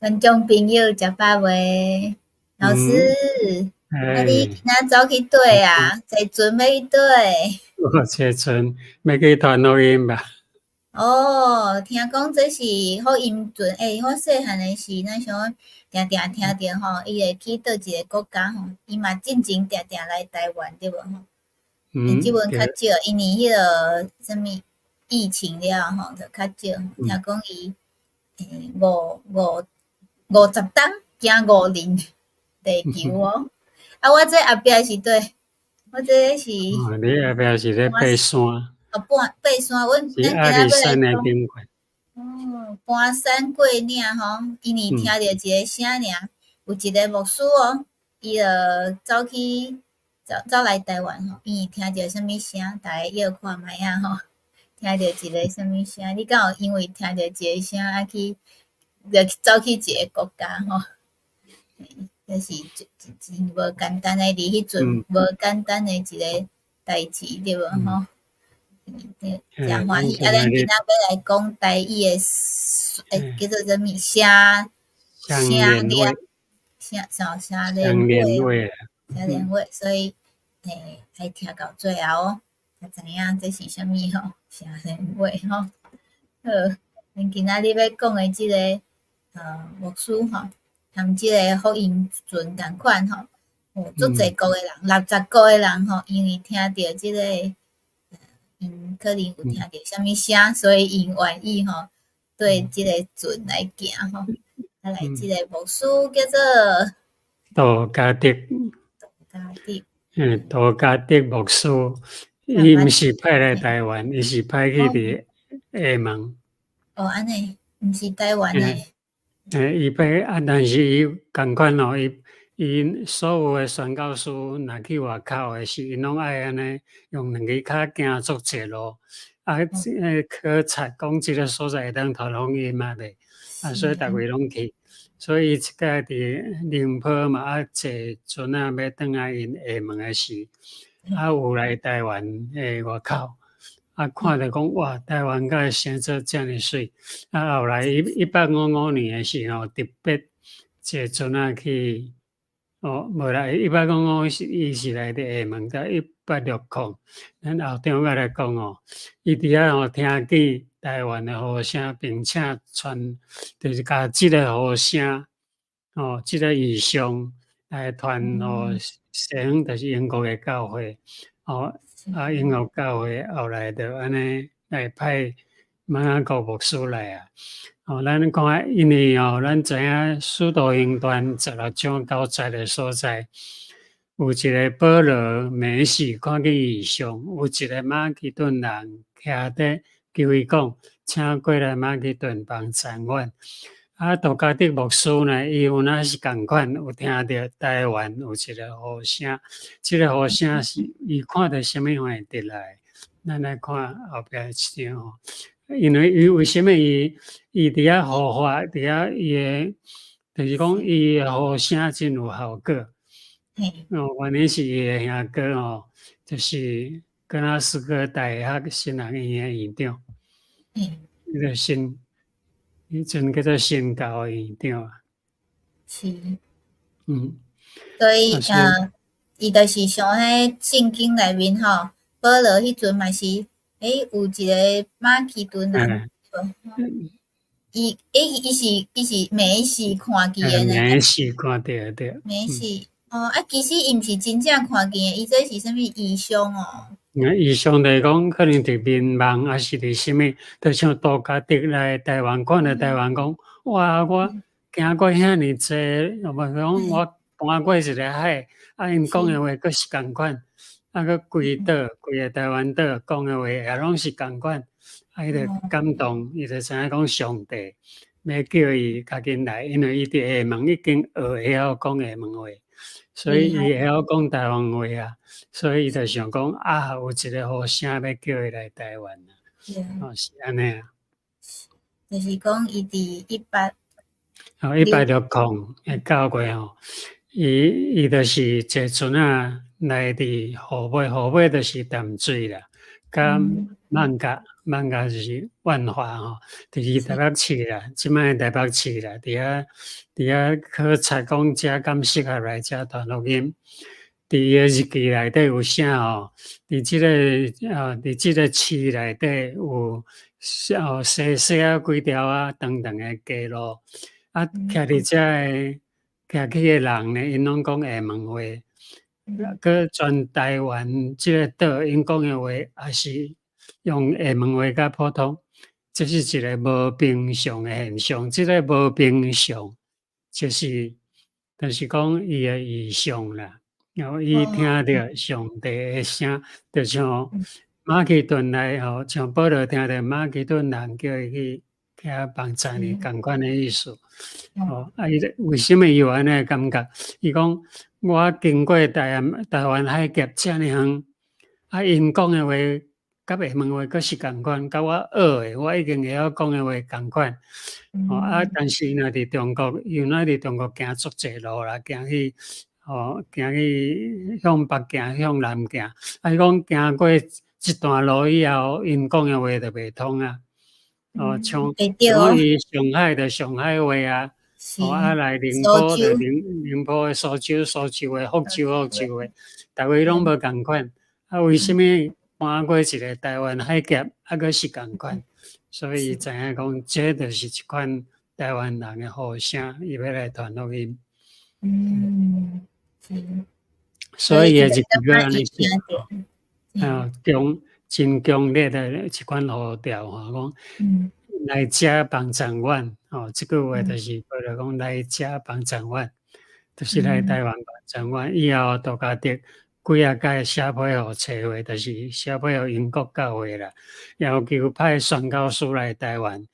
觀眾朋友食飽未？老師，啊你今仔走去佗啊？坐船欲去佗？我坐船欲去傳福音吧。哦，聽講這是福音船，欸，我細漢的時，咱想講定定聽著吼，伊會去佗一个國家吼，伊嘛進前定定來台灣對無吼？這陣較少，因為彼个啥物疫情了吼，就較少。聽講伊五五50冬行5年地球哦。啊，我這後壁是佗？我這是。哦，你後壁是咧爬山。哦，爬山，阮是阿里山的頂懸。哦，搬山過嶺吼，因為聽著一个聲爾，有一个牧師哦，伊就走去走走來台灣吼，伊聽著啥物聲，逐家約看覓仔吼，聽著一个啥物聲，你敢有因為聽著一个聲啊去，就走去一个國家吼？這是真真無簡單的，佇彼陣無簡單的一个代誌對無吼？對，誠歡喜。啊，咱今仔欲來講台語的，欸，叫做啥物？聲聲連聲啥聲連話，聲連話，所以欸，愛聽到最後哦，才知影這是啥物吼，聲連話吼。好，咱今仔日欲講的這个牧師吼，含這个福音船仝款吼，有足濟國的人，60國的人吼，因為聽著這个，𪜶可能有聽著啥物聲，所以𪜶願意吼對這個船來行吼。啊，來這个牧師叫做杜嘉德。杜嘉德。嗯，杜嘉德牧師，伊毋是派來台灣，伊是派去佇廈門。哦，按呢，毋是台灣的。欸，伊派啊，但是伊仝款哦，伊𪜶所有的宣教師若去外口的時，𪜶攏愛按呢用兩支跤行足濟路，啊，這个考察講這个所在會當傳福音啊袂？啊，所以逐位攏去，所以伊一擺佇寧波嘛，啊，坐船仔欲轉來𪜶廈門的時，啊，有來台灣的外口，啊，看著講哇，台灣敢會生做遮爾媠，啊，後來1855年的時吼，特別坐船仔去，哦，無啦，一八五五是伊是來佇廈門，到1860，咱後張再來講哦，伊佇遐吼聽見台灣的呼聲，並且傳，就是共這个呼聲，哦，這个異象來傳予西方，就是英國的教會，哦，啊，英國教會後來就按呢來派瑪雅各牧師來啊。哦，咱看，因為哦，咱知影《使徒行傳》16章9節的所在，有一个保羅美事看見異象，有一个馬其頓人徛佇求伊講，請過來馬其頓幫贊阮。啊，杜嘉德牧師呢，伊有若是仝款，有聽著台灣有一个呼聲，這个呼聲是伊看著啥物會得來？咱來看後壁一張吼。因為伊為啥物伊佇遐呼喚，佇遐伊的，就是講伊的呼聲真有效果。哦，原因是伊的兄哥吼，就是格拉斯哥大學神學院的院長。彼个新，彼陣叫做新教的院長啊。是。所以，伊就是像彼聖經內面吼，保羅彼陣嘛是，欸，有一个馬其頓人，伊欸伊是美事看見的呢。美事看著對。美事哦，啊，其實伊毋是真正看見的，伊這是啥物異象哦？異象就是講，可能佇眠夢，抑是佇啥物，就像杜嘉德來台灣，看著台灣講，哇，我行過遐爾濟，無講我搬過一个海，啊，𪜶講的話閣是仝款，啊，閣規島，規个台灣島講的話也攏是仝款，啊，伊就感動，伊就知影講上帝欲叫伊較緊來，因為伊佇廈門已經學會曉講廈門話，所以伊會曉講台灣話啊，所以伊就想講啊，有一个呼聲欲叫伊來台灣啊，哦，是按呢啊。就是講伊佇一八，哦，1860的9月吼，伊就是坐船仔來佇湖尾，湖尾就是淡水啦。佮艋舺，艋舺就是萬華吼，就是台北市啦，這擺台北市啦，佇遐考察講遮敢適合來遮傳福音。佇伊的日記內底有寫吼，佇這個市內底有哦細細仔幾條仔長長的街路，啊，徛佇遮的徛起的人呢，𪜶攏講廈門話，閣全台灣這個島𪜶講的話也是用廈門話較普通，這是一個無平常的現象。這個無平常，就是講伊的異象啦。然後伊聽著上帝的聲，就像馬其頓來吼，像保羅聽著馬其頓人叫伊去遐幫贊伊仝款的意思。哦，啊，伊為啥物伊有按呢的感覺？伊講我經過台灣海峽遮爾遠，啊，𪜶講的話佮廈門話閣是仝款，佮我學的，我已經會曉講的話仝款。哦，啊，但是若佇中國，伊若佇中國行足濟路啦，行去向北行，向南行。啊，伊講行過一段路以後，𪜶講的話就袂通啊。哦，像伊上海就上海話啊，哦，啊來寧波就寧波的蘇州蘇州話，福州福州話，逐位攏無仝款。啊，為啥物搬過一個台灣海峽，啊，閣是仝款？所以伊知影講，這就是一款台灣人的呼聲，伊欲來傳福音。所以伊的日記閣按呢寫，啊，真強烈的一款呼召吼，講來遮幫贊阮，吼，這句話就是保羅講來遮幫贊阮，就是來台灣幫贊阮。以後杜嘉德幾仔擺寫批予冊會，就是寫批予英國教會啦，要求派宣教師來台灣。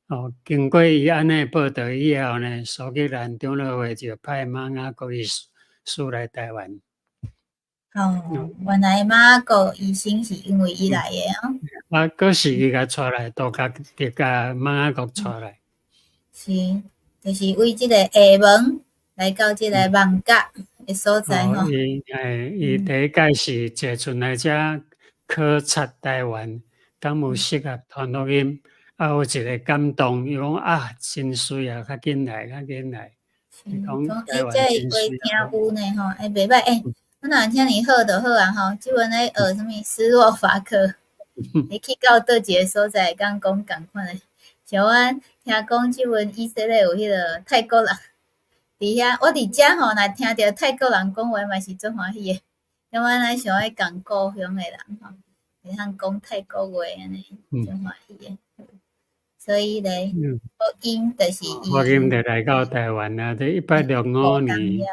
哦，經過伊按呢報道以後呢，蘇格蘭長老會就派馬雅各醫師來台灣。哦，原來馬雅各醫生是因為伊來的哦。啊，閣是伊共帶來，杜嘉德共馬雅各帶來。是，就是為這個廈門來到這個艋舺的所在吼。伊第一擺是坐船來遮考察台灣，敢有適合傳福音，啊有一個感動，伊講啊，真媠啊，較緊來，較緊來。伊講台灣真媠。這個話聽有呢吼，欸，袂䆀欸。我若聽你好就好啊吼，這陣咧學啥物斯洛伐克，你去到佗一個所在會當講仝款的。像我聽講這陣以色列有彼個泰國人，佇遐我佇遮吼，若聽著泰國人講話嘛是足歡喜的。感覺咱像愛仝故鄉的人吼，會通講泰國話按呢，足歡喜的。所以咧，福音就是福音就來到台灣啊！佇1865年，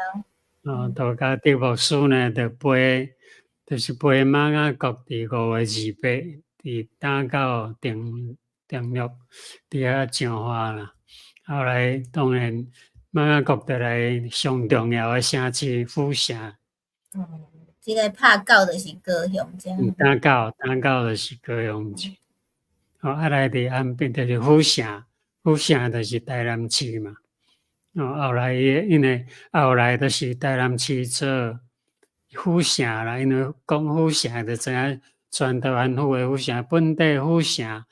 哦，杜嘉德牧師呢，就陪，就是陪馬雅各佇5月28，佇打狗登陸，佇遐彰化啦。後來當然馬雅各就來上重要的城市府城。哦，這個拍狗就是高雄遮。打狗就是高雄市。哦，啊來佇安平就是府城，府城就是台南市嘛。哦，後來因為後來就是台南市做府城啦，因為講府城就知影全台灣府的府城，本地府城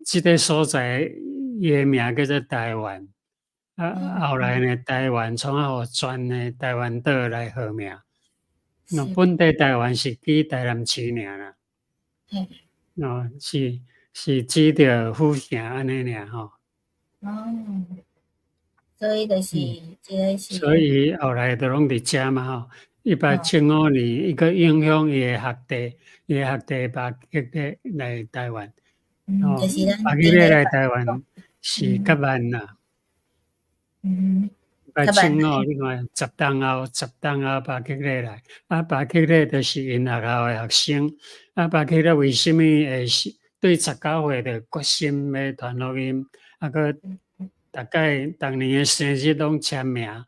這個所在伊的名叫做台灣。啊，後來呢，台灣創啊予全的台灣島來號名。那本地台灣是指台南市爾啦。哦，是指著府城按呢爾吼。哦，所以就是這個是。所以後來就攏佇遮嘛吼。1875年，伊閣影響伊的學弟，伊的學弟巴克禮來台灣。哦，巴克禮來台灣是較慢啦。1875，你看10冬後，10冬後巴克禮來，啊，巴克禮就是𪜶學校的學生。啊，巴克禮為啥物會是對19歲就決心欲傳福音？啊，閣逐擺逐年的生日攏簽名，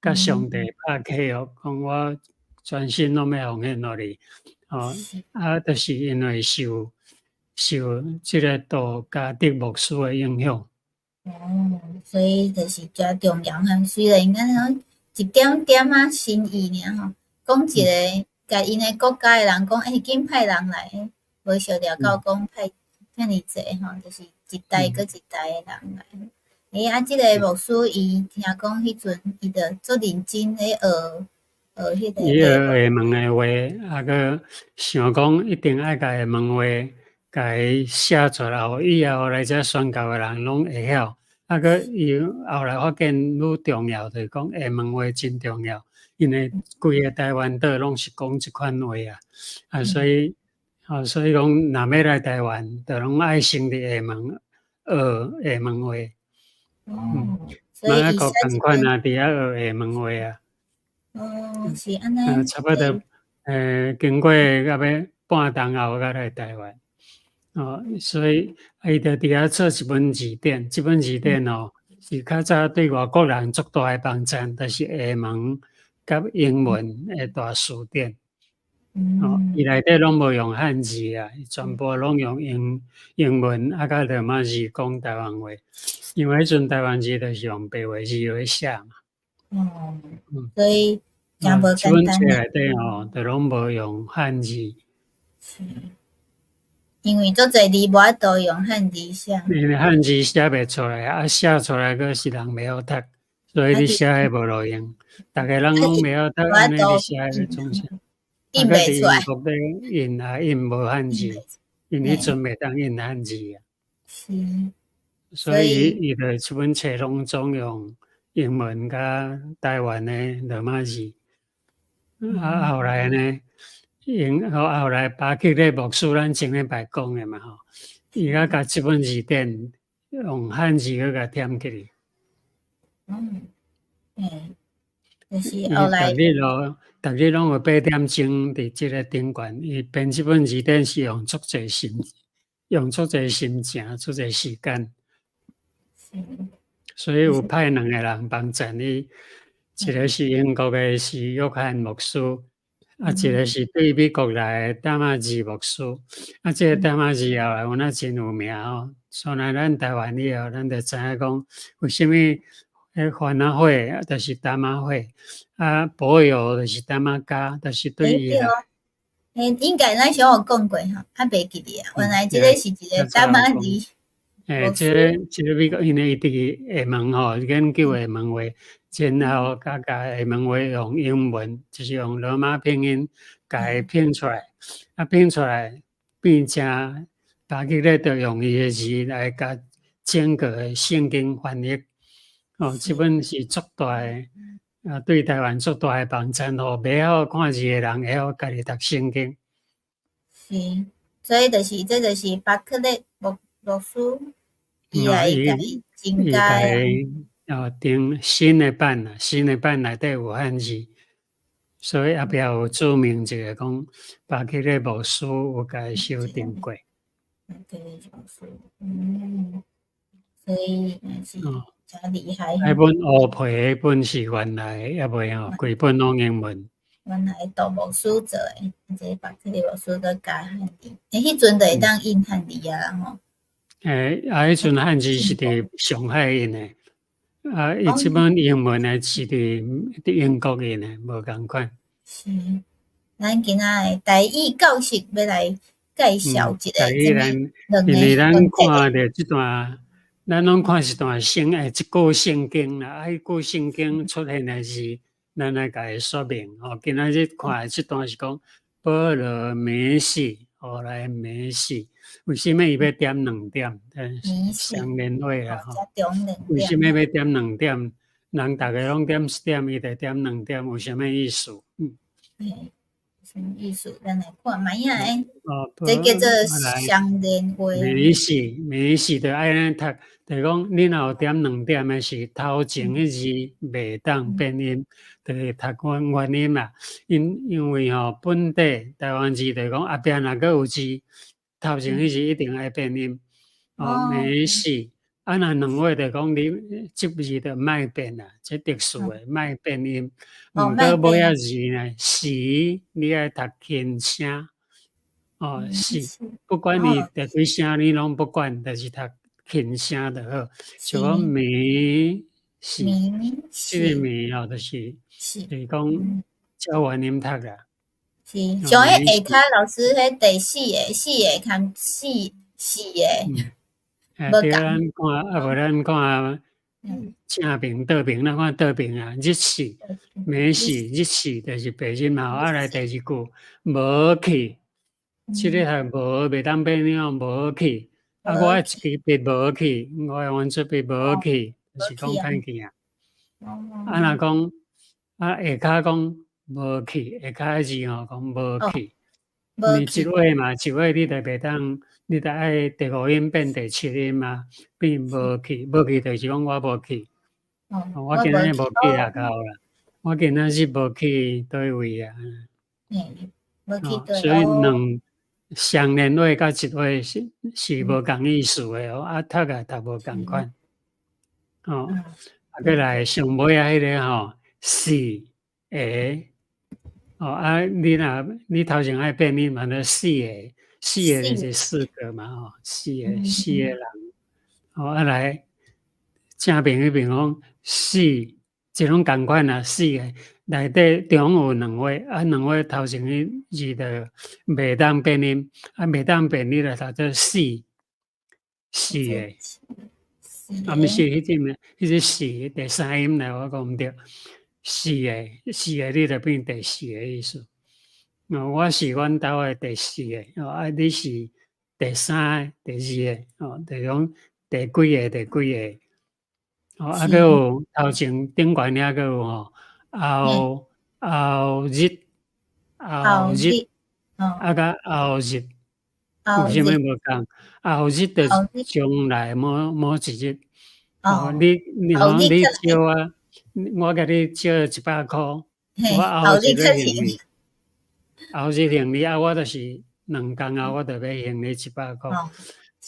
佮上帝拍契約，講我全身攏欲奉獻予你。哦，啊，就是因為受這個杜嘉德牧師的影響。哦，所以就是誠重要哈。雖然敢講一點點仔心意爾吼，講一個共𪜶的國家的人講，欸，緊派人來。無想著到講派遮爾濟吼，就是一代閣一代的人來。欸，啊，這个牧師伊聽講彼陣伊就足認真咧學學彼個。伊學廈門的話，啊，閣想講一定愛共廈門話共伊寫出來，予以後來遮宣教的人攏會曉。啊，閣伊後來發現愈重要，就是講廈門話真重要，因為規个台灣島攏是講這款話啊，啊，所以，啊，所以講若欲來台灣，就攏愛先佇廈門學廈門話。哦，所以伊閣仝款啊，佇遐學廈門話啊。哦，是按呢。差不多，經過到尾半冬後才來台灣。哦，所以伊就佇遐做一本字典，這本字典哦，是較早對外國人足大的幫贊，就是廈門佮英文的大辭典。哦，伊內底攏無用漢字啊，全部攏用英文啊，佮羅馬字講台灣話，因為彼陣台灣字就是用白話字來寫嘛。哦，所以誠無這本簡單。冊內底吼，就攏無用漢字。是，因為足濟字無法度用漢字寫。因為漢字寫袂出來，啊，寫出來閣是人袂曉讀，所以你寫彼無路用。逐个人攏袂曉讀，按呢你寫彼創啥？印袂出來。英國咧印啊印無漢字，因彼陣袂當印漢字啊。是。所以伊就這本冊攏總用英文佮台灣的羅馬字。啊，後來呢，英後來巴克禮牧師，咱前禮拜講的嘛吼，伊閣共這本字典用漢字閣共添起去。嗯，欸，就是後來。逐日咯，逐日攏有8點鐘佇這个頂懸，伊編這本字典是用足濟心，用足濟心情，足濟時間。所以有派兩個人幫贊伊，一個是英國的是約翰牧師，啊，一個是對美國來的淡馬字牧師。啊，這個淡馬字後來有影真有名哦。所以咱台灣以後，咱就知影講，為啥物彼番仔火就是淡仔火，啊，柏油就是淡仔膠，就是對伊來。欸，應該咱小有講過吼，啊，袂記得啊。原來這个是一個淡馬字。欸，這個美國，因為伊佇廈門吼，研究廈門話，然後共廈門話用英文，就是用羅馬拼音共伊拼出來，啊，拼出來變成巴克禮就用伊的字來共整個的聖經翻譯。哦，這本是足大的，啊，對台灣足大的幫贊，予袂曉看字的人會曉家己讀聖經。是，所以就是這就是巴克禮牧師，伊來共伊增加。哦，訂新的版啊，新的版內底有漢字，所以後壁有註明一個講巴克禮牧師有共伊修訂過。對，嗯，所以也是誠厲害。彼本烏皮彼本是原來猶未吼，規本攏英文。原來杜牧師做的，這個巴克禮牧師閣加漢字，欸，彼陣就會當印漢字啊吼。欸，啊，彼陣漢字是佇上海印的，啊，伊這本英文的是佇英國印的，無仝款。是，咱今仔的台語教室欲來介紹一個台語咱，因為咱看著這段，咱攏看一段聖欸，一句聖經啦，啊，彼句聖經出現的字，咱來共伊說明吼。今仔日看的這段是講保羅梅西，後來梅西。為啥物伊欲點兩點？雙連話啊！吼，為啥物欲點兩點？人逐个攏點一點，伊就點兩點，有啥物意思？嗯，啥物意思？咱來看覓仔欸。哦，這叫做雙連話。梅西，梅西就愛按呢讀，就是講你若有點兩點的是頭前彼字袂當變音，就是讀原音啦。因為吼本地台灣字就是講後壁若閣有字，頭前彼字一定愛變音。哦，梅西，啊若兩畫就講你這字就莫變啦，這特殊的莫變音。毋過尾仔字呢，時你愛讀輕聲。哦，是，不管你讀幾聲，你攏不管，就是讀輕聲就好。像講梅是，這個梅哦，就是講照原音讀啦。是，像彼下跤老師，彼第四个，四个含四四个，欸，對，咱看，啊無咱看正爿倒爿，咱看倒爿啊，日死、暝死、日死，就是白日嘛。啊來第二句，無去，這个係無袂當變了，無去。啊，我一支筆無去，我的圓珠筆無去，就是講歹去啊。啊，若講啊下跤講無去，下跤字吼講無去，因為一畫嘛，一畫你就袂當，你就愛第五音變第七音嘛，變無去，無去就是講我無去。我今仔日無去學校啦，我今仔日無去佗位啊。所以兩雙連話佮一畫是無仝意思的哦，啊讀也讀無仝款。哦，啊，閣來上尾仔彼个吼，四个，哦啊，你若你頭前愛變音嘛，就四个，四个就是四個嘛吼，四个四个人。哦，啊來正爿彼邊講四，這攏仝款啊，四个內底中有兩畫，啊兩畫頭前彼字就袂當變音，啊袂當變你就讀做四，四个。啊，毋是彼種的，彼個四第三音來，我講毋對，四个，四个你就變第四个意思。哦，我是阮兜的第四个，哦，啊，你是第三个、第二个，哦，就是講第幾个、第幾个。哦，啊，閣有頭前頂懸遐閣有吼，後後日，後日，啊，佮後日，有啥物無仝？後日就是將來某某一日。哦，你你吼，你借我，我共你借一百箍，我後日欲還你，後日還你啊，我就是2工後，我就欲還你一百箍。啊，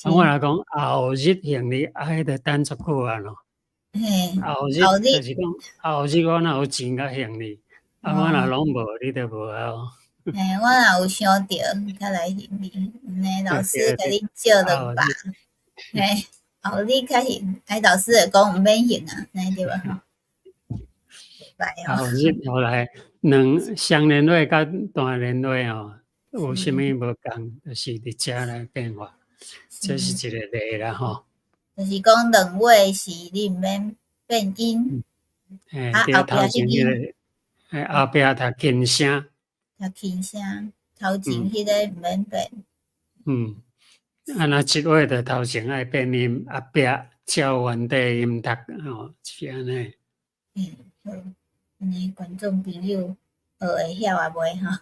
我若講後日還你，啊，彼就等足久啊囉。後日就是講後日我若有錢才還你，啊，我若攏無，你就無啊。嘿，我若有想著，才來還你，按呢老師共你借200，嘿，後日較還，哎，老師會講毋免還啊，按呢對無吼？後日後來兩雙連話佮單連話吼，有啥物無仝，就是佇遮來變化，這是一個例啦吼。就是講兩畫是你毋免變音，啊，後壁彼個，欸，後壁讀輕聲，讀輕聲，頭前彼個毋免變。嗯，啊，若一畫就頭前愛變音，後壁照原底音讀，吼，是按呢。嗯，好，按呢觀眾朋友學會曉啊袂吼？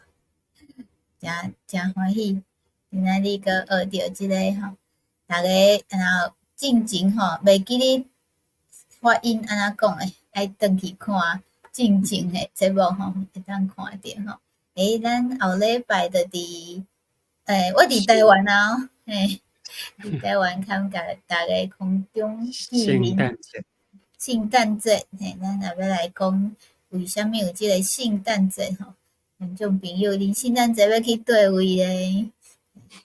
誠誠歡喜，今仔日閣學著這个吼，逐家然後進前吼，袂記得發音按怎講的，愛轉去看進前的節目吼，會當看著吼。欸，咱後禮拜就佇，欸，我佇台灣啊，嘿，佇台灣參佮逐家空中見面。聖誕節。聖誕節，嘿，咱也欲來講為啥物有這个聖誕節吼？觀眾朋友，恁聖誕節欲去佗位咧？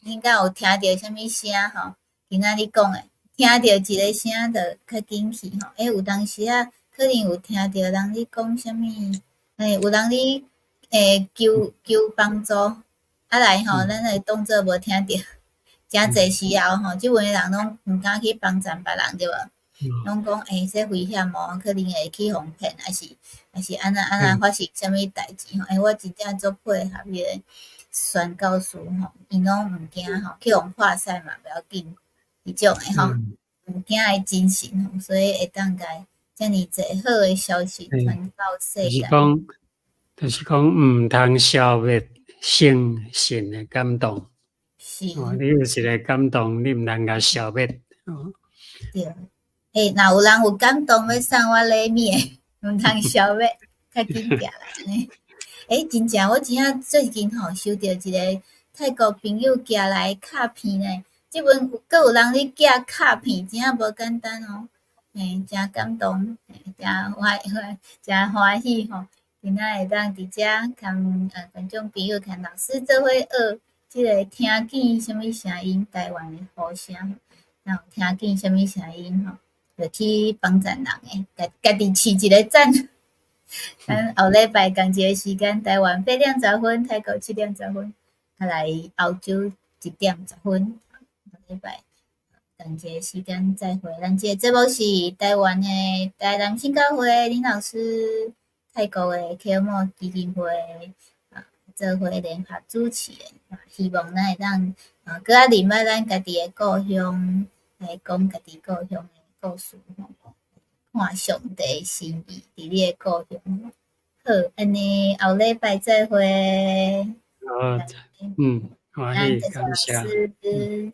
恁敢有聽著啥物聲吼？今仔日講的，聽著一个聲就較緊去吼。欸，有當時仔可能有聽著人咧講啥物，欸，有人咧欸求求幫助，啊來吼，咱會當做無聽著。誠濟時候吼，這陣的人攏毋敢去幫贊別人對無？攏講欸，這危險哦，可能會去予騙，抑是按怎按怎發生啥物代誌吼？欸，我真正足配合彼个宣教師吼，𪜶攏毋驚吼，去予拍死嘛無要緊，彼種的吼，毋驚的精神吼，所以會當共遮爾濟好的消息傳到世界。就是講，就是講，毋通消滅聖神的感動。是。哦，你有一個感動，你毋通共消滅。對。欸，若有人有感動欲送我禮物的，毋通消滅，較緊寄來按呢。欸，真正我真正最近吼收著一个泰國朋友寄來卡片呢。這陣閣有人咧寄卡片，真正無簡單哦。欸，誠感動，誠歡歡，誠歡喜吼。今仔會當佇遮共觀眾朋友、共老師做伙學這个聽見啥物聲音，台灣的呼聲，若有聽見啥物聲音吼，就去幫贊人的，家家己飼一个讚，咱後禮拜仝一个時間，台灣8點10分，泰國7點10分，啊來歐洲1點10分。後禮拜仝一个時間再會。咱這个節目是台灣的台南新教會林老師，泰國的啟摩基金會啊，做伙聯合主持的。希望咱會當啊，閣較認捌咱家己的故鄉，來講家己故鄉的故事吼，看上帝心意佇你的故鄉。好，按呢後禮拜再會。好，歡喜，感謝。